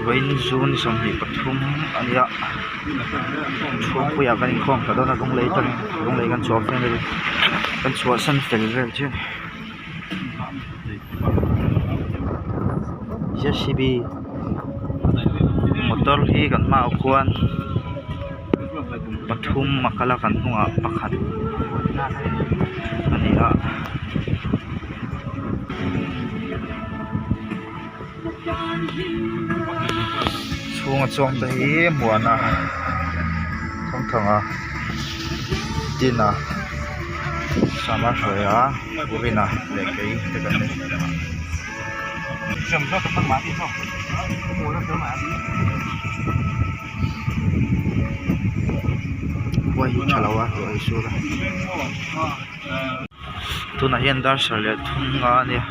Vawiin June 23 a nia chhungpuiah kan inkhawm ta dawn a Lunglei atangin Lunglei kan chhuah fel kan chhuahsan fel vel chiah a ni J C B motor hi kan hmaah khuan pathum a kal a kan hnungah pakhat a ni a. Chhunga chuang te hi Muana Thawngthanga Dina Sama Hruaia Urina leh kei te kan ni. Khua hi tha lo a ruah hi sur a tunah hian dar sarh leh thum nga a nia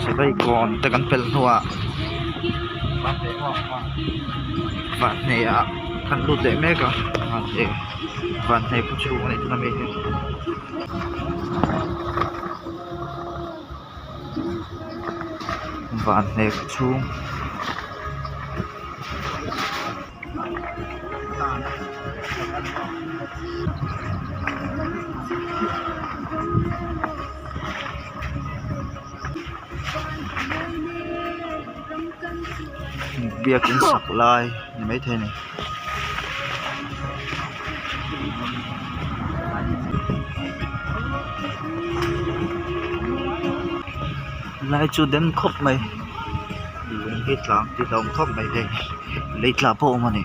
sipai kawn te kan pelh hnuah vahne ah kan lut leh mek a vahne vahne khaw chhung a nih tuna mi hi. Vahne khaw chhung. Biakin sak lai ni maithei a ni. Lai chu den khawp mai lung hi tlang tih hlauhawm khawp mai hei lei tla pawh a awm a ni.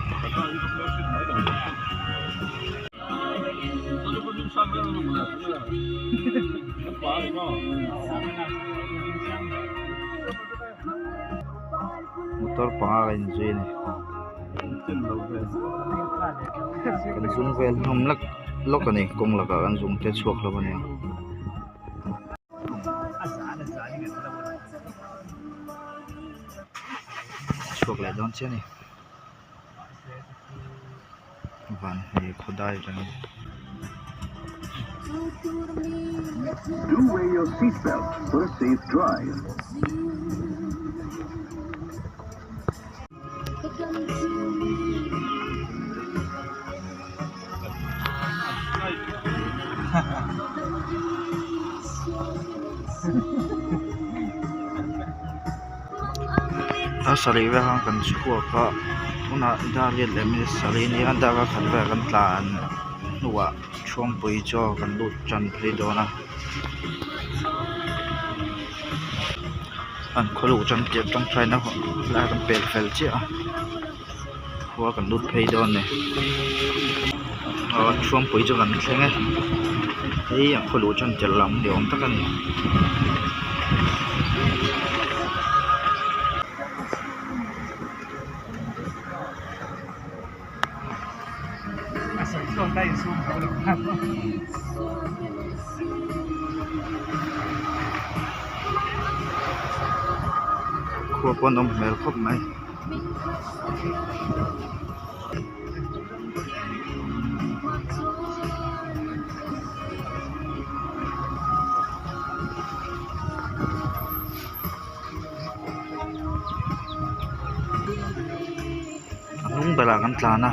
Motor panga ka inzui a ni kan zung vel hlawm lek lawk a ni kawng lakah kan zung te chhuak hlawm a nia. Chhuak leh dawn chiah a ni van hmel khaw dai atangin. Do wear your seat belt for a safe drive. A sarih vel khan kan chhuak a tunah dar riat leh minute sarih a nia dar a khat vel kan tlan hnuah chhuangpui chaw kan lut tan phei dawn a an khaw luh tan tirh tawngtaina lai kan pel fel chiah a. Khua kan lut phei dawn a ni aw chhuangpui chu kan thleng e hei a khaw luh tan tirh lam ni awm tak a ni. Khua pawh a nawm hmel khawp mai. A hnung berah kan tlan a.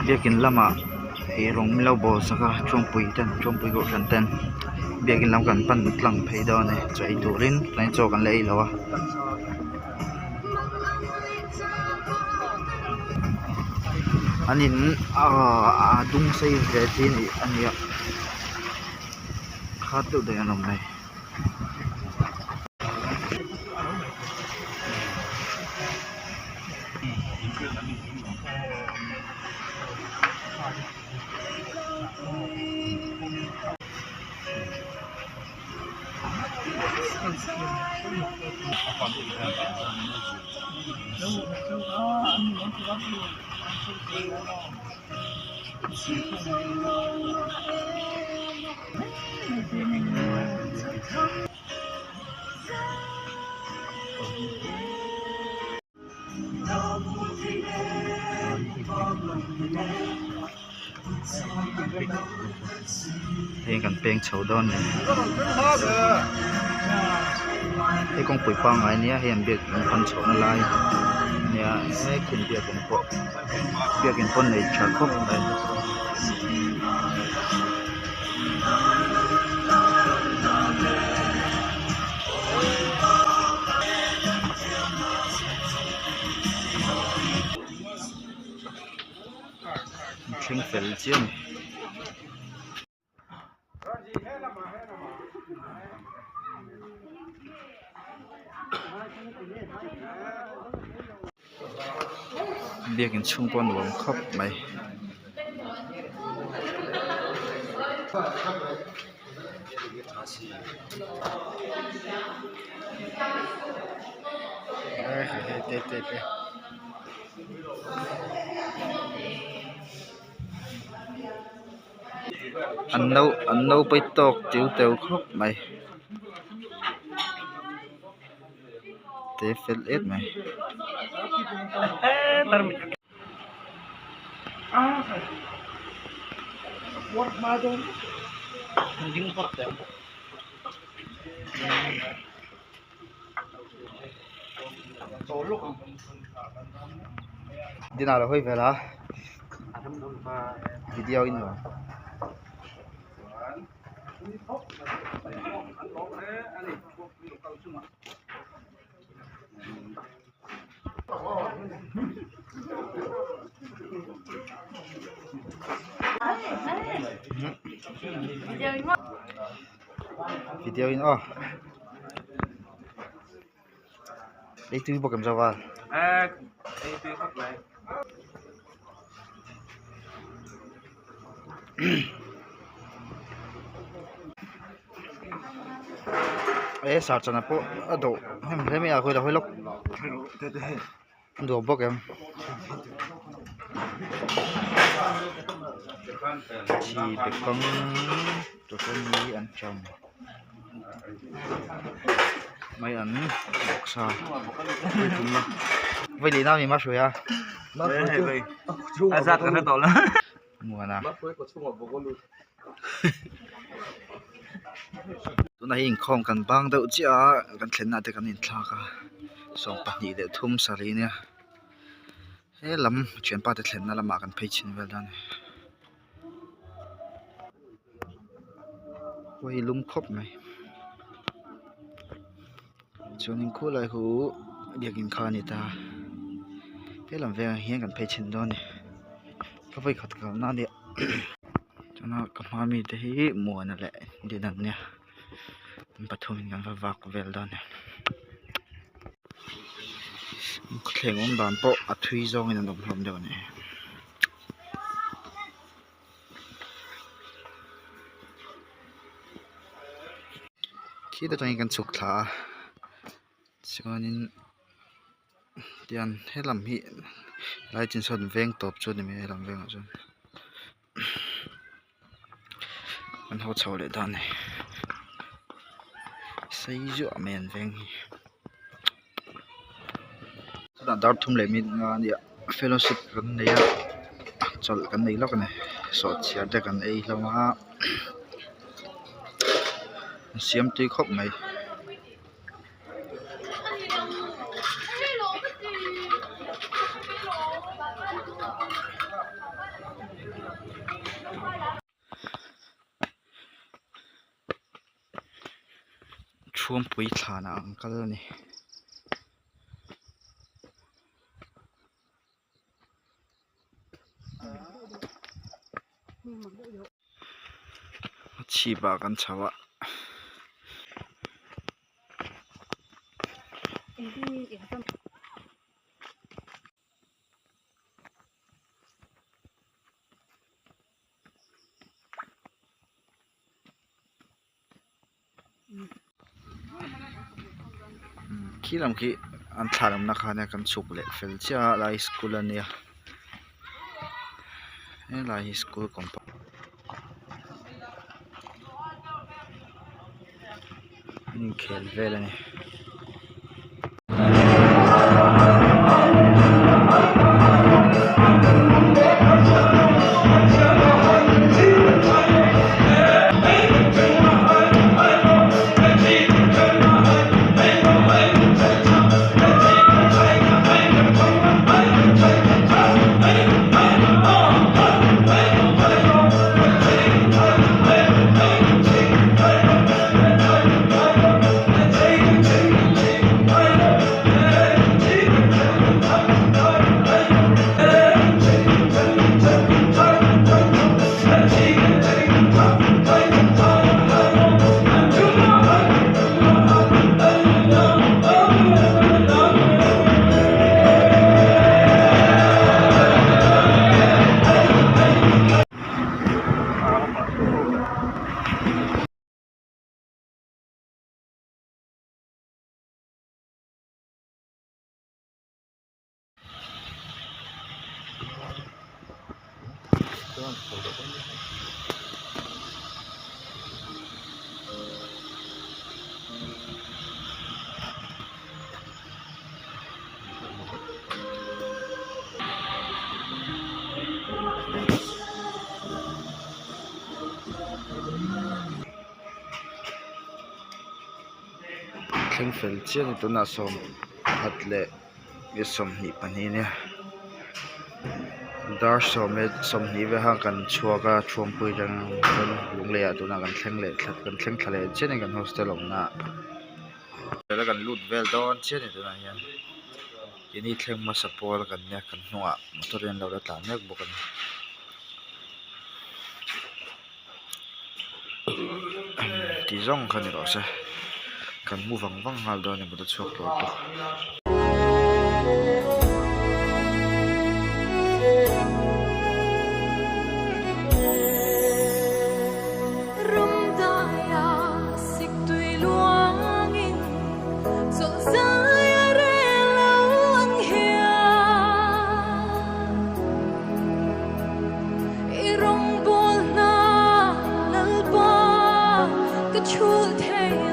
Biakin lamah eirawng min lo bawl sak a chawngpui ten chawngpui kohhran ten biakin lam kan pan tlang phei dawn a ni chaw ei turin tlai chaw kan la ei lo a. An in ahh a dung sei ve chi a ni a. hlat deuh daih an awm mai. Hei kan peng chho dawn a ni hei kawngpui pangngai ania hei an biak in pan chhohna lai ania he khi biakin pawh biakin pawh nei tha khawp mai. Thleng fel chiah a ni. Biakin chhung pawh a nuam khawp mai. An no an no pai tawk tiu teu khawp mai te fel em mai. Dinah lo hawi vel a video in nuam. Video in aw ei tui bawk em zauh a e sarchana pawh a dawh hnem hle mai a hawi la hawi lawk a nuam bawk em chi bekang tawtawni an cham mai an bawksa vawi leh na mi hma hruai a. Muana tunah hi inkhawm kan bang deuh chiah a kan thlenna te kan inthlak a 23 sarih ania he lam thianpa te thlenna lamah kan phei chhin vel dawn a ni khua hi lum khawp mai chuanin khulai khu biakin kha a ni ta he lam vengah hian kan phei chhin dawn a ni ka vawikhat kalna a nia tuna ka hma mi te hi muana leh din an nia an pathum in kan va vak vel dawn a ni khawthleng awm dan pawh a thui zawngin an awm hlawm deuh a ni. Khita tangin kan chhuk thla a chuanin tian helam hi lai chin sawn veng tawp chu a ni mai a helam vengah chuan an haw chho leh ta a ni sei zuah mai an veng hi chutah dar thum leh minute nga a nia fellowship kan nei a chawlh kan nei lawk a ni sawhchiar te kan ei hlawm a an siam tui khawp mai. Chhuangpui thlanah an kal a ni. A chhip ah kan chho a. Khi lam khi an thla lamna kha ania kan chhuk leh fel chiah a lai school ania helai hi school compound an inkhel vel ani. Thleng fel chiah a ni tunah sawmkhat leh 22 ania dar sawm leh 20 vel khan kan chhuak a thuampui atang chuan lunglei ah tunah kan thleng leh thla kan thleng thla leh chiah a ni kan hostel awmna ah kan lut vel dawn chiah a ni tunah hian keini thleng hmasa pawl kan nia kan hnungah motor in an lo la tlan mek bawk a ni. Tih zawng kha ni rawh se kan mu vang vang nghal dawn a ni motor chhuak tur pawh. I rawngbawlna Lalpa ka chhul thei.